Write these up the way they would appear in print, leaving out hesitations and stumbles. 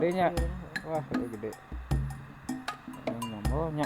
Gedenya. Wah, gede. Nyambonya.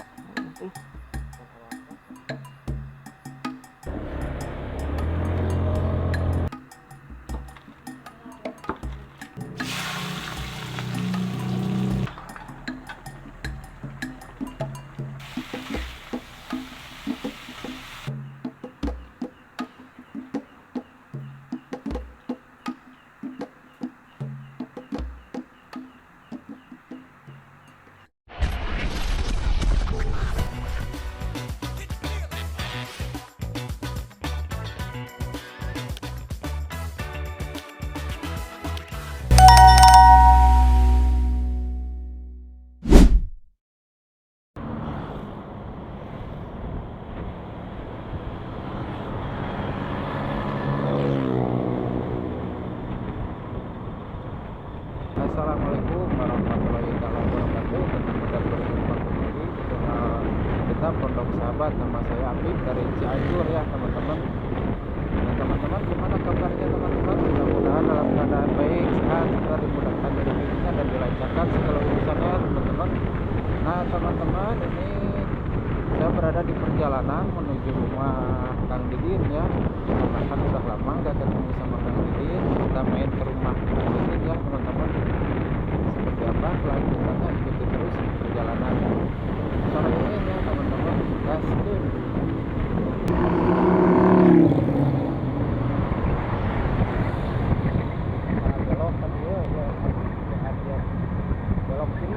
Assalamualaikum warahmatullahi wabarakatuh. Kita berjumpa kembali di channel kita Pondok Sahabat. Nama saya Apip dari Cianjur ya teman-teman. Nah teman-teman, gimana kabarnya teman-teman? Mudah-mudahan dalam keadaan baik, sehat, serta dimudahkan rezekinya dan dilancarkan segala urusannya teman-teman. Nah teman-teman, ini saya berada di perjalanan menuju rumah Kang Didin ya. Karena kan udah lama nggak ketemu sama Kang Didin, kita main ke rumah Kang Didin ya teman-teman. Seperti apa kelanjutannya, ikuti terus perjalanan sore ini ya teman-teman. Gaskeun. Nah, belok kan iya ya, ya, belok kiri.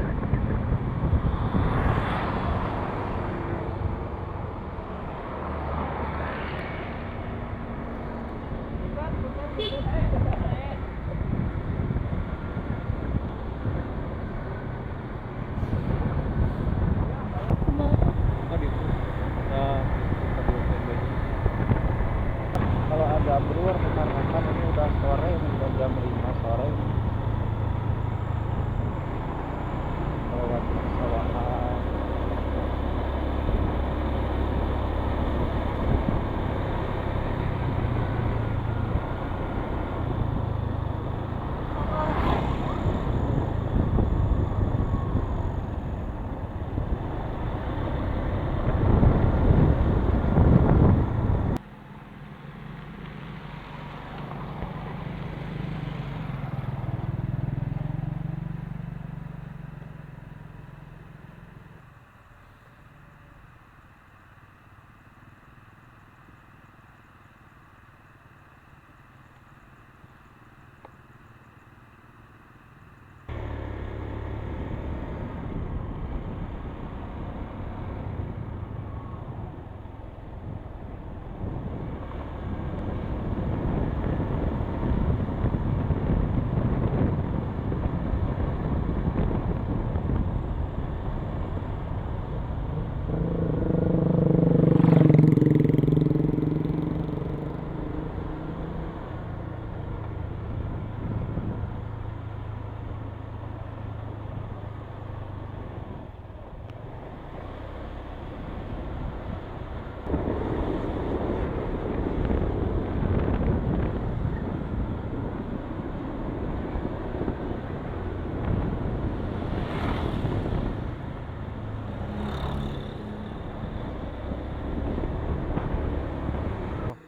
Kalau ada brewer rekan-rekan, ini udah sore, ini udah jam 5 sore ini. Lewat persawahan.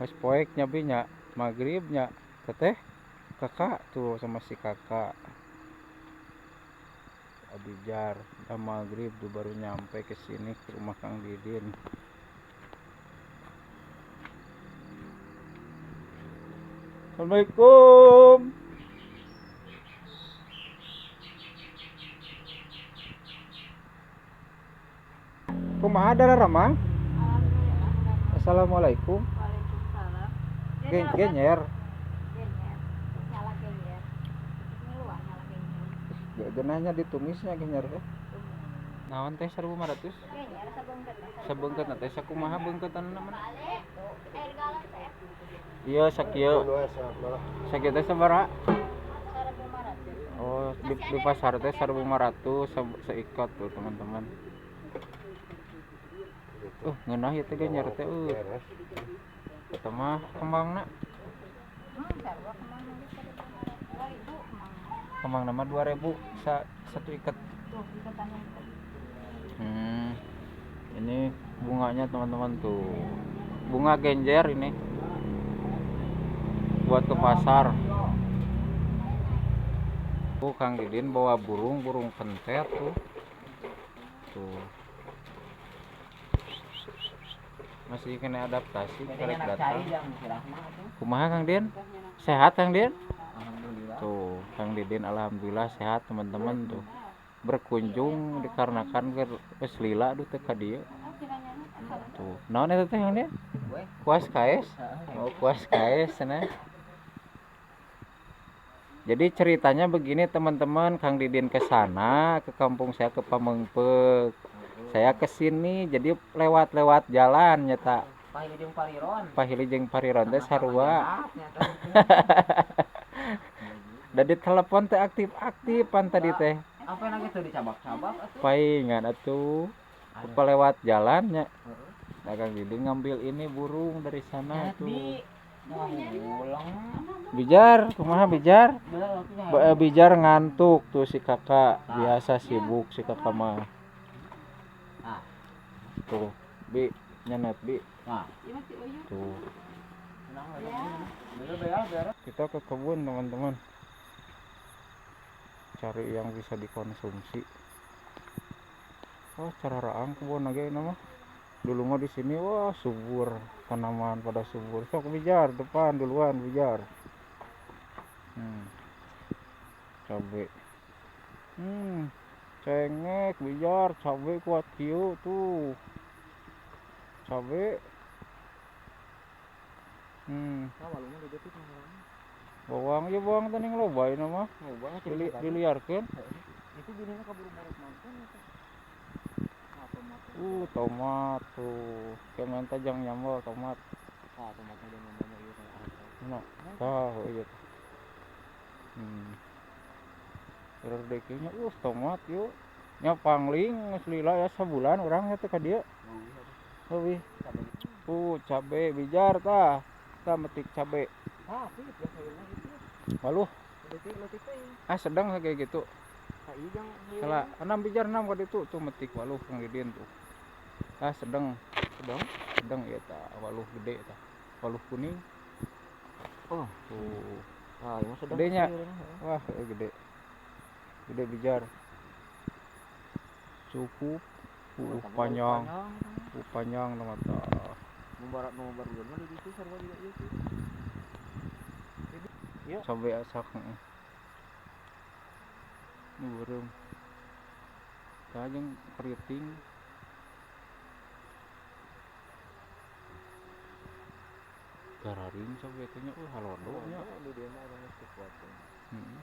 Mas poek nyabinya maghribnya teteh kakak tuh sama si kakak Abijar udah maghrib tuh baru nyampe ke sini ke rumah Kang Didin. Assalamualaikum. Kumaha darah Ramang? Assalamualaikum. Genyer. Nyala genyer. Ngeluar nyala genyer. Genahnya ditumisnya genyer teh. Naon teh 1500? Genyer sabengket. Sabengket teh sakumaha beungkeutanna mah? Air galon teh. Iya sakieu. Sakieu teh sabaraha? 1500. Oh, di pasar teh 1500 seikat tuh teman-teman. Ngeunah ieu teh genyer teh. Eta mah kembangna. Sarua kembang ge 1500. 2000 kembang. Kembang nama 2000 satu ikat. Tuh, ikatannya itu. Ini bunganya teman-teman tuh. Bunga genjer ini. Buat ke pasar. Tuh Kang Didin bawa burung, burung pentet tuh. Tuh. Masih kena adaptasi karek datang. Kumaha Kang Din? Sehat Kang Din? Alhamdulillah. Tuh, Kang Didin alhamdulillah sehat teman-teman tuh. Berkunjung dikarenakan geus lila duh teu ka dieu. Tuh, naon eta teh Kang Din? Kuas kaes? Oh, kuas kaes cenah. Jadi ceritanya begini teman-teman, Kang Didin ke sana, ke kampung saya ke Pameungpeuk. Saya ke sini jadi lewat-lewat jalan nyata. Pahili jeung Pariron. Pahili jeung Pariron teh sarua. Da di telepon teh aktif-aktif pan tadi teh. Apa yang teu dicabak-cabak atuh? Paingan atuh. Apa lewat jalannya. Nah, Kang Didin ngambil ini burung dari sana tuh. Bijar, kumaha Bijar? Bijar ngantuk tuh si kakak, biasa sibuk si kakak mah. Tuh, Bi, nyenet Bi. Tuh. Kita ke kebun teman-teman. Cari yang bisa dikonsumsi. Oh, cara raang kebun lagi nama. Dulu mah di sini wah subur, tanaman pada subur. Sok Bijar depan duluan Bijar. Cabe. Cengek Bijar, cabe kuat kieu tuh. Cabe. Bawang ya bawang teh ning loba ieu mah. Diliarkeun. Itu binina kaburu borok nonton eta. Tomat tuh. Kemen teh jang nyambel tomat. Ah, tomatnya jang nyambel ieu kayak apa. Nah, tah ieu. Redekinya tomat yuk. Nya pangling geus lila ya sabulan urang teh ka dieu. Leuwih. Cabe Bijar tah. Tah metik cabe. Ah, sih ya sayurna itu. Waluh. Leutik teh. Ah, sedang kayak gitu. Salah, 6 Bijar 6 ka ditu tuh metik waluh Kang Didin tuh. Ah, sedang. Sedang? Sedang ya tah, waluh gede tah. Waluh kuning. Oh, tuh. Ah, ieu mah sedang. Gedenya. Wah, gede. Gede Bijar. Cukup. Panjang. Panjang mata. Nomor nomor mah di ditu sarua juga ieu sih. Cabe asak heeh. Ini beureum. Tah jeung keriting. Gararing cabe teh nya halodo nya. Di dieu mah urang geus teu kuat teh. Heeh.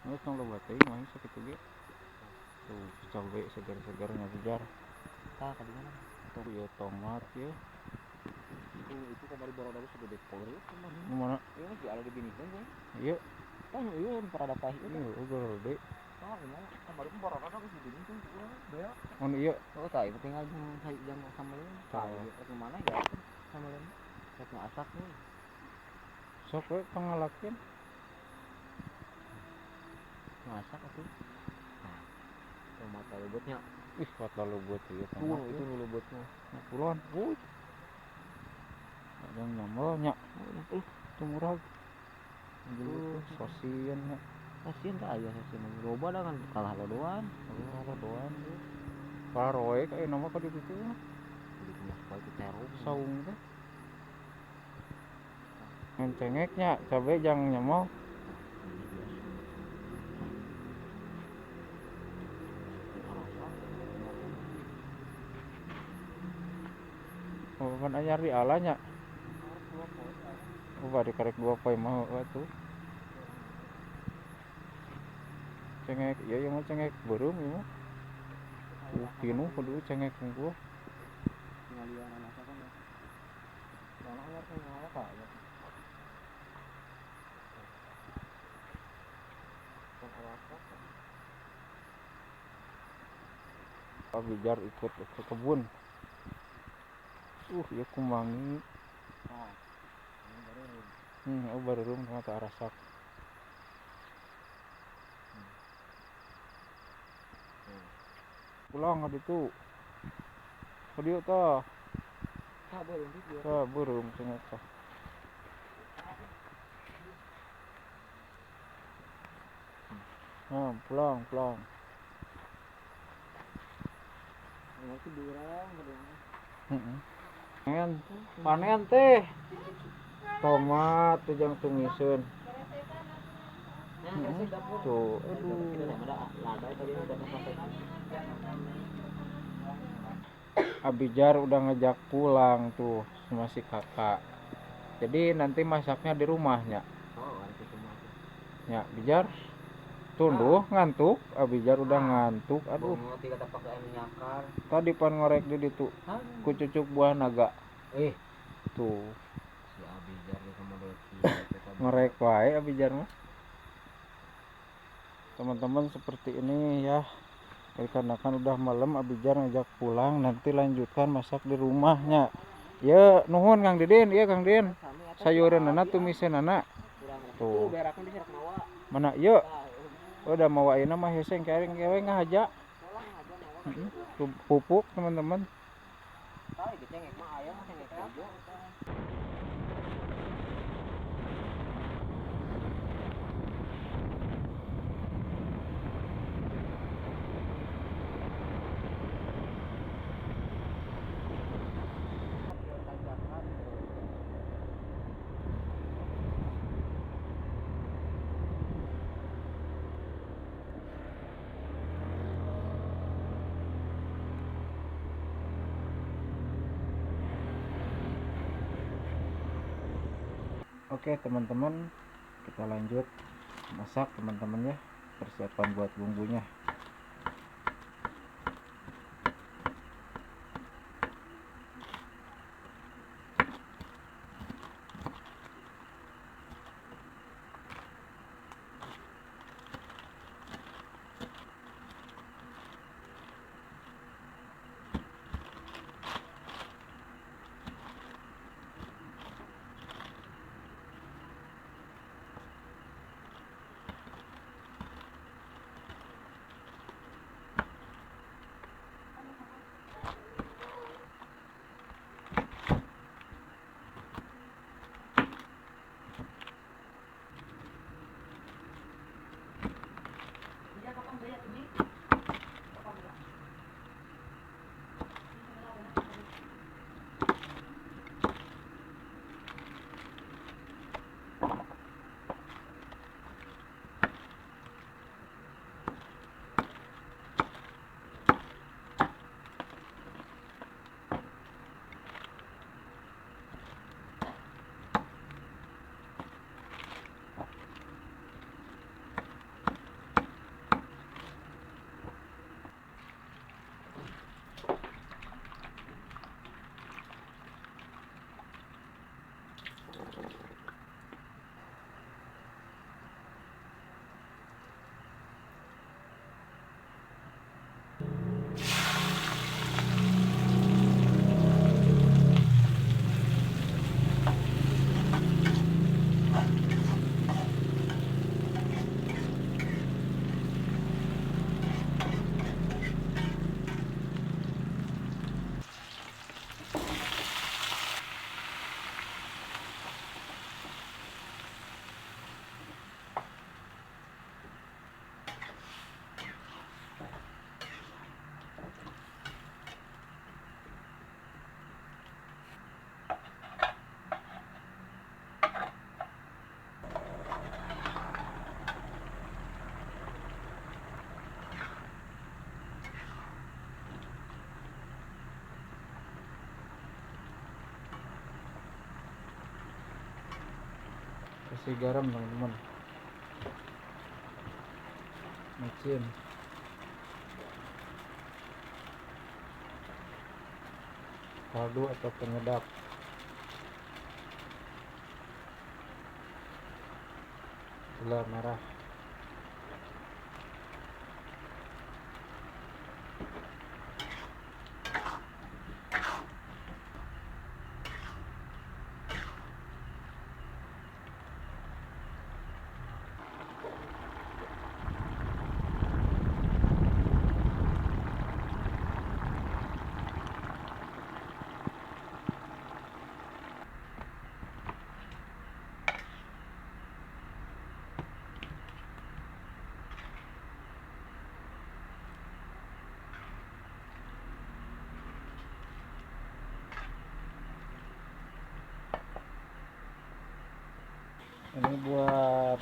Geus tong loba teuing mah sakitu ge. Tuh cabe segar-segarnya Bijar. Tah ka dieu mah. Tuh ieu tomat ya. Itu kamari baroda geus segede poe kamari. Mana? Ieu mah ada dibinihkeun we. Ieu. Tah ieu parada pahit. Ieu gede. Tah kumaha kamari mah baroda geus dibinihkeun ku urang bea. Oh iya. Oh tah ieu tinggal jang sambelin. Tah ieu rek mana ya sambelin. Rek masak we. Sok we pangalakeun. Masak atuh. Nah. Tomat lobotnya. Ih, kuat lobot ieu tomat. Itu nu lobotnya. Kulon. Wuih. Yang nyambelnya. Itu murah. Sosien nya. Sosien teh aya sosien loba da kan kalah lodoan. Kalah lodoan. Paroe ka nama ka ditu teh. Di mah poe ku terong. Saung teh. Ngan cengeknya cabe jang nyamel. Oh, pan anyar di alanya. Oh, bari karek 2 poe mah atuh. Cengek, ieu mah cengek beureum ieu mah. Pinuh kudu cengek unggul. Bijar ikut ke kebun. Ya kumangi. Oh baru rum sama ke arasak. Pulang ka ditu. Ka dieu tah. Tah beureum dieu. Tah beureum cenah tah. Nah, pulang, pulang. Nanti durang heeh. Panen, panen teh. Tomat teh jang tumiseun. Tuh, aduh. Abijar udah ngajak pulang tuh sama si kakak. Jadi nanti masaknya di rumahnya. Ya, Bijar. Tunduh ngantuk, Abijar udah ngantuk. Aduh. Tadi pan ngorek di ditu. Ku cucuk buah naga. Tuh. Si Abijar ngorek wae Abijar mah. Teman-teman seperti ini ya. Dikarenakan udah malam Abijar ngajak pulang, nanti lanjutkan masak di rumahnya. Ya nuhun Kang Didin, iya Kang Didin. Sayuranana tumiseunana. Tuh. Mana ieu? Udah mawa ayeuna mah hese kering kewe ngahaja. Tuh pupuk teman-teman. Oke teman-teman, kita lanjut masak teman-teman ya, persiapan buat bumbunya. Kasih garam teman-teman, micin, kaldu atau penyedap, gula merah, Ini buat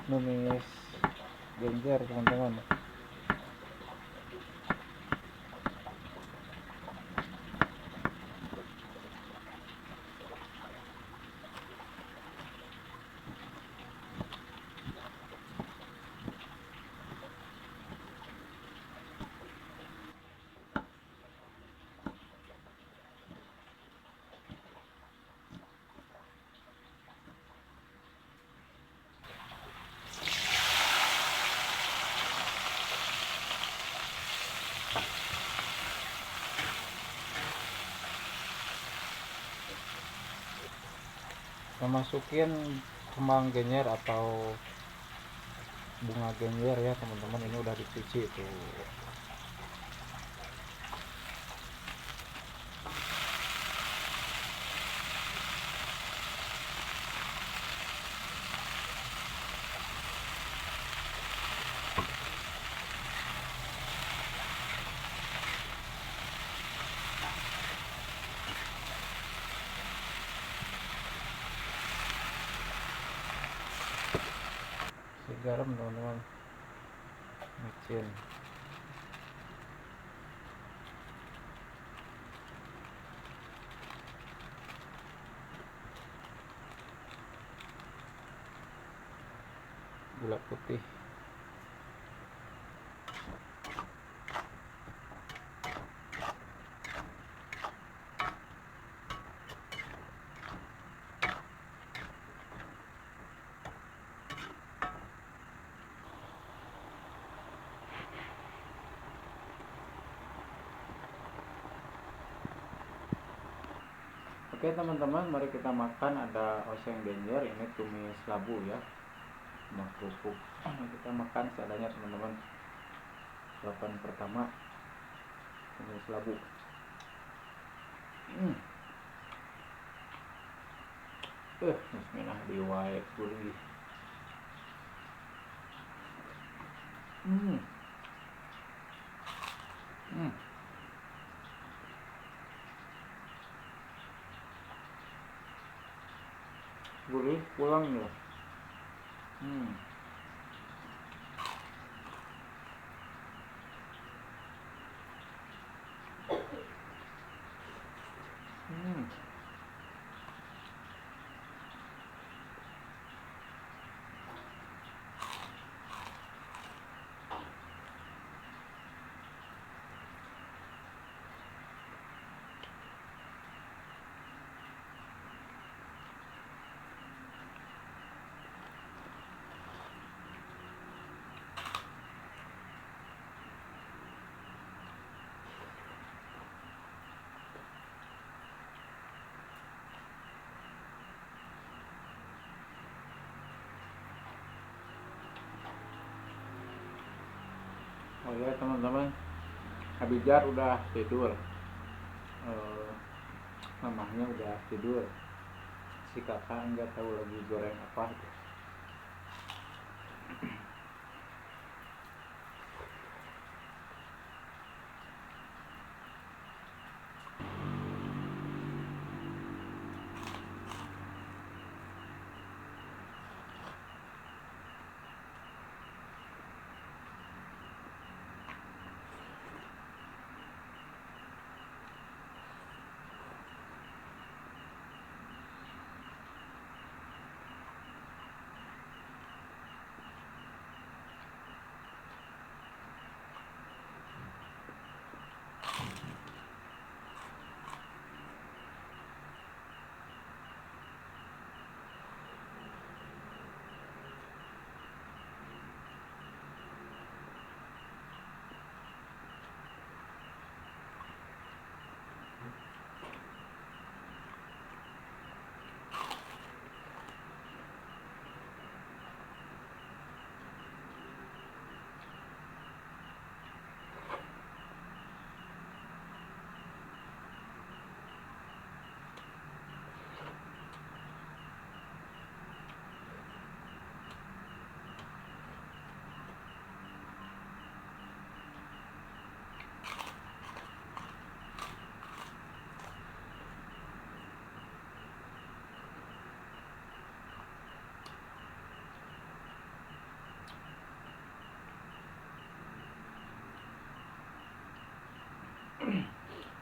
numis genjer teman-teman. Kita masukin kembang genjer atau bunga genjer ya teman-teman. Ini udah dicuci tuh. Garam teman-teman, micin. Gula putih. Oke teman-teman, mari kita makan. Ada oseng genjer, ini tumis labu ya, sama kerupuk. Kita makan seadanya teman-teman. Sarapan pertama tumis labu. Bismillah diwae gurih. Gurih pulang ya. Oh ya teman-teman, Abijar udah tidur, mamahnya udah tidur, si kakak nggak tahu lagi goreng apa.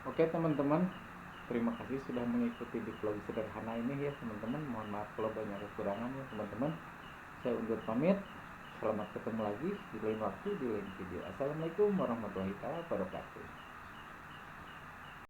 Oke teman-teman, terima kasih sudah mengikuti di vlog sederhana ini ya teman-teman. Mohon maaf kalau banyak kekurangan ya teman-teman. Saya undur pamit. Selamat ketemu lagi di lain waktu, di lain video. Assalamualaikum warahmatullahi wabarakatuh.